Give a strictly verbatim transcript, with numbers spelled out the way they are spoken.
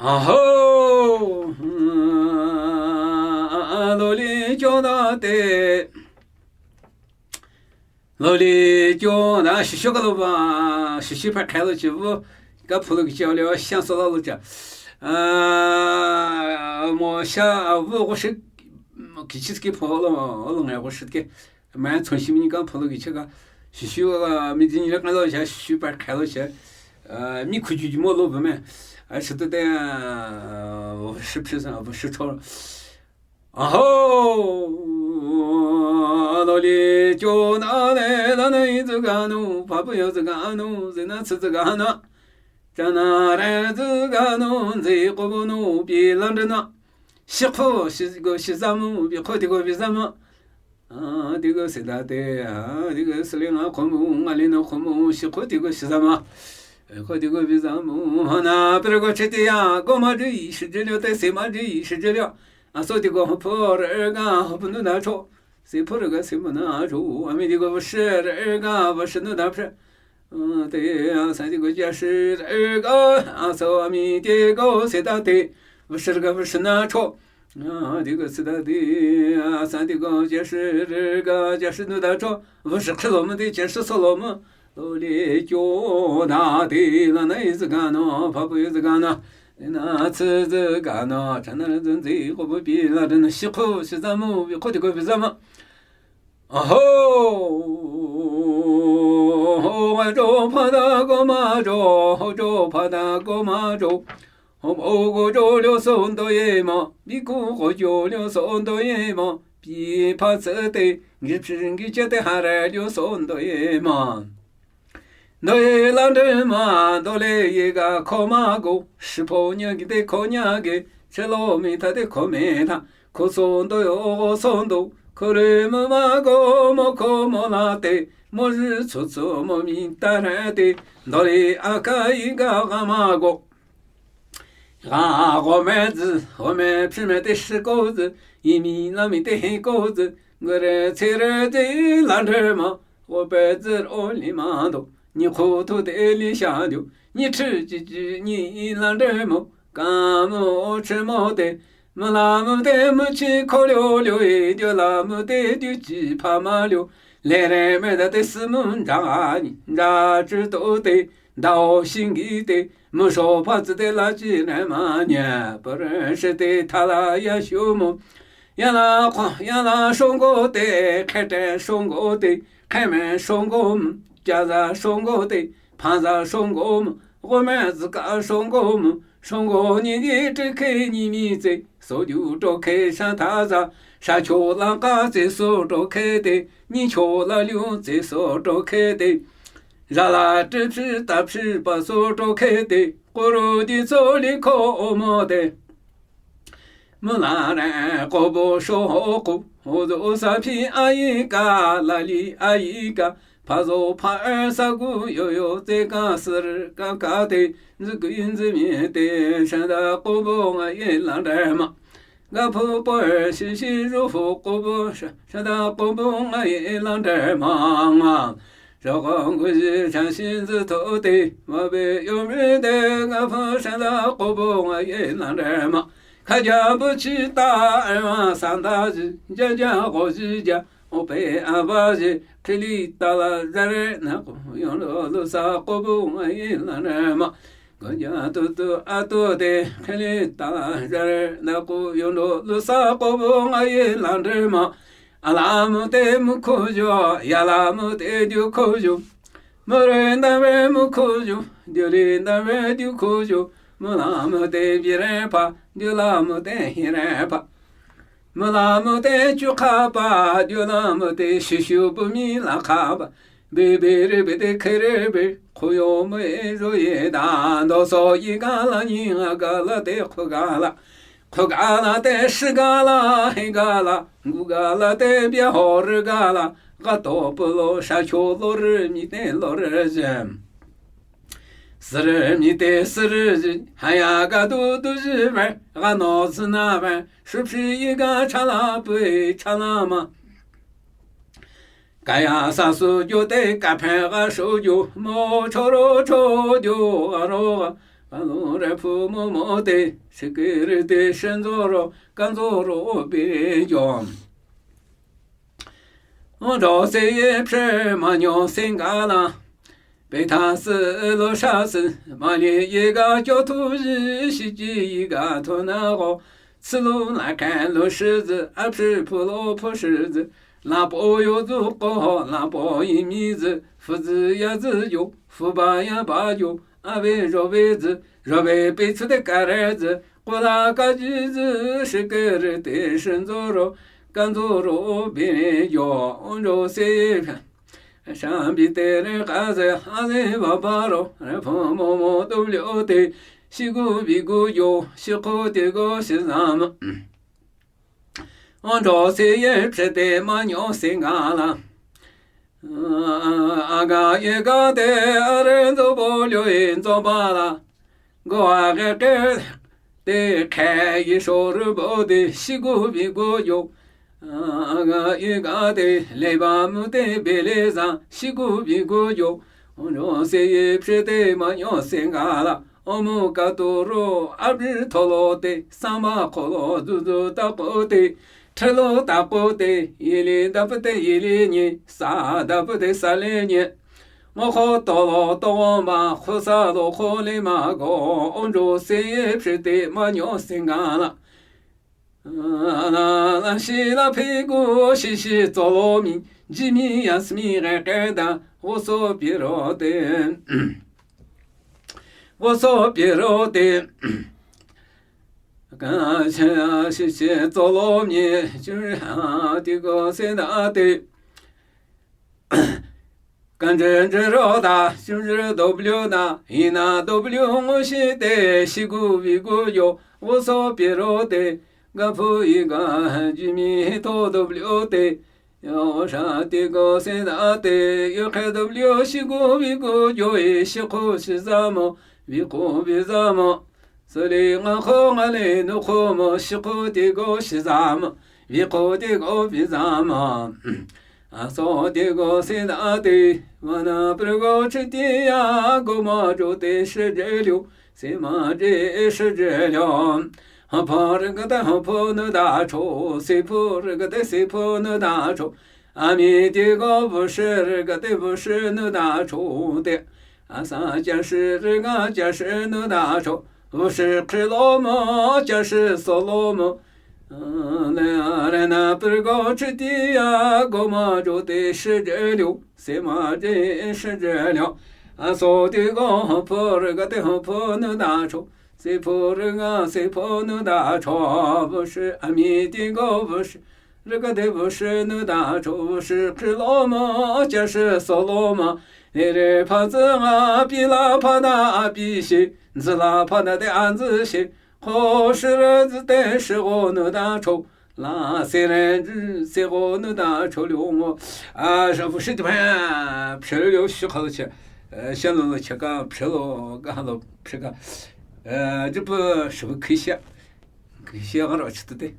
Aho, loli kyona te. Loli kyona, shishu kalo ba, shishu pa khalo chi bu, ka pholo ki chi le, sha so la lo cha. A, mo sha, a, bu ko shi, ki chi ki pholo, lo ngai ko shi ke. Maya chonshi mi ka pholo ki chi ka. Shishu, a, mi jin le ka lo cha, shishu pa khalo cha. A, mi khu ju ju mo lo ba me. A, shi to te, a, shi phi sa, shi to. Aho, loli kyona le, la na i zu ga nu, pa bu yo zu ga nu, zi na tsu zu ga na. Cha na re zu ga nu, zi ko bu nu, pi lan de na. Shi khu, shi go, shi za mu, pi khu ti go, pi za ma. A, ti go se da te, a, ti go se le nga khu mu, nga le na khu mu, shi khu ti go, shi za ma. E, khu ti go, pi za mu, ha na, pe go che ti ya, go ma di, shi je le te, se ma di, shi je le. A so ti go ho pho re ga, ho pho nu na cho. Se pho re ga, se mo na cho. A mi ti go pho shi re ga, pho shi nu da phe. A, te, a sa ti go ja shi re ga, a so a mi ti go se da te. Pho shi re ga, pho shi na cho. A, ti go se da te, a sa ti go ja shi re ga, ja shi nu da cho. Pho shi khe lo mo te, ja shi so lo mo. Loli kyona te, la na i zu ga na, pa bu i zu ga na. Na tsu zu ga na, cha na zun zi, ko bu pi la de na, shi khu, shi za mu, pi khu ti ko pi za ma. Aho, ho ga jo pa da go ma jo, ho jo pa da go ma jo. Ho bo go jo lyo so ndo ye ma, bi ku go jo lyo so ndo ye ma. Pi pa tse te, ngi phi ngi che te ha re lyo so ndo ye ma. Ndo ye lan de ma, ndo le ye ga ko ma go, shi po nya gi te ko nya gi, che lo mi ta te ko me ta, ko so ndo yo go so ndo, ko le mo ma go mo ko mo la te, mo ri tsu tsu mo mi ta re te, ndo le a ka i ga ga ma go. Ga go me zi, go me phi me te shi ko zi, i mi la mi te he ko zi, ngu re tse re te lan de ma, go pe zi o li ma do, ni khu tu te li sha do, ni chi chi chi ni i lan de mo, ka mo o chi mo te, mo la mo te mo chi ko lyo lyo e, dio la mo te dio chi pa ma lyo, le re me da te si mo nja ni, nja chi to te, dao shin gi te, mo sho pa zi te la chi ne ma nya, pa re she te ta la ya shu mo. Ya la kwa, ya la shong go te, khe te shong go te, khe me shong go mo, ja za shong go te, pa za shong go mo, go me zi ka shong go mo, shong go ni ni te khe ni mi te, so ju to khe sha ta za, sha cho la ka te so to khe te, ni cho la lyu te so to khe te. Za la te phi ta phi pa so to khe te, ko ro di so li ko o mo te. Mo la re ko bo sho ho ko, ho zo sa phi a yi ka, la li a yi ka, pa zo pa e sa gu yo yo te ka sir ka ka te, zi gu yin zi mi te, sha da ko bo nga ye la re ma. Ga phu po shi shi ru phu ko bu sha, sha da ko bu nga ye lan de ma nga. Sha ga ngu shi sha shi zi to te, ma be yo mi de ga phu sha da ko bu nga ye lan de ma. Ka ja bu chi ta e ma san da ji, ja ja go ji ja, o pe a ba ji, ki li ta la za re na ko, yo lo lo sa ko bu nga ye lan de ma. Ga ja tu tu a tu te, ki li ta la za re na ko, yo lo lo sa ko bu nga ye lan de ma. A la mo te mo ko jo, ya la mo te ju ko jo. Mo re nda ve mo ko jo, ju li nda ve ju ko jo. Mo la mo te bi re pa, ju la mo te hi re pa. Mo la mo te chu kha pa, ju la mo te shi shu bu mi la kha pa. Be be re be te khe re be, ko yo mo e zo ye da, do so yi ga la ni nga ga la te ko ga la. Ko ga la te shi ga la, he ga la, gu ga la te bia ho re ga la, ga to pu lo sha cho lo re mi te lo re je. Si re mi te si re je, ha ya ga du du ji ve, ga no zi na ve, shi phi yi ga cha la pu e cha la ma. Ka ya sa su ju te ka phe ga shu ju, mo cho ro cho ju ga ro ga, Palo re phu mo mo te, shikiri te shen zo ro, kan zo ro be yo. Ong ro se ye phe ma nyo sing ga la. Pe tha se lo sha se, ma le ye ga kyo tu yi, shi ji yi ga to na go. Tsi lu la kan lo shi zi, a phe pu lo pu shi zi. La po yo zu ko ho, la po yi mi zi, fu zi ya zi yo, fu ba ya ba yo. A ve zho ve zi, zho ve pe tsu de ka re zi, ko la ka ji zi, shi ke re te shen zo ro, kan zo ro be yo, on zho se ye phe. Shan bi te re ka zi, ha zi ba ba ro, re pho mo mo du le o te, shi gu bi gu yo, shi ko te go shi za ma. On zho se ye phe te ma nyo se nga la. A ga ye ga te, a re zo bo lyo e zo ba la. Go a ge ke te ke ye sho ru bo de, shi gu bi gu yo. A ga ye ga te, le ba mu te be le za, shi gu bi gu yo. On zho se ye phe te ma nyo se nga la. O mu ka to ro, a bi to lo te, sa ma ko lo zu zu ta ko te. Thelo ta ko te, yili da pu te yili nyi, sa da pu te sa le nyi. Mo kho to lo to ma, kho sa lo kho le ma go, on zho se ye phe te ma nyo se nga la. La la shi la phe gu shi shi zo lo mi, ji mi ya si mi re ke da, wo so pi ro te. Wo so pi ro te. Ka shi shi shi zo lo mi, ju ha ti go se da te. Kan je je ro da, ju je do blyo da, i na do blyo ngo shi te, shi gu bi gu yo, wo so pi ro te, ga phu i ga, ji mi to do blyo te, yo sha ti go se da te, yo ke do blyo shi gu bi gu yo, i shi ko shi za mo, bi ko bi za mo. Soli nga kho nga le nu kho mo, shi kho ti go shi za ma, vi kho ti go vi za ma. A so ti go si da ti, ma na pr go chi ti ya, go ma jo te shi je liu, si ma je shi je liu. Ha pho ri ga te ha pho nu da cho, si pho ri ga te si pho nu da cho. A mi ti go bu shi ri ga te bu shi nu da cho te. A sa ja shi ri ga ja shi nu da cho. Vu shi khi lo mo, ja shi so lo mo. Le re na pr go chi ti ya, go ma jo te shi je liu, si ma je shi je liu. A so ti go ha pho ri ga te ha pho nu da cho. Si pho ri ga si pho nu da cho. Vu shi a mi ti go vu shi. Ri ga te vu shi nu da cho, vu shi khi lo mo, ja shi so lo mo. Ni re pha zi nga, pi la pha na, a pi shi, zi la pha na te an zi shi. Kho shi re zi te shi go nu da cho. La si re zi si go nu da cho liu ngo. A, sha vu shi te pha, phe liu shi kha lo che. E, shan lo che ka, phe lo, ga lo, phe ka. E, ji pu shi bu khi shi. Khi shi ga ro chi te.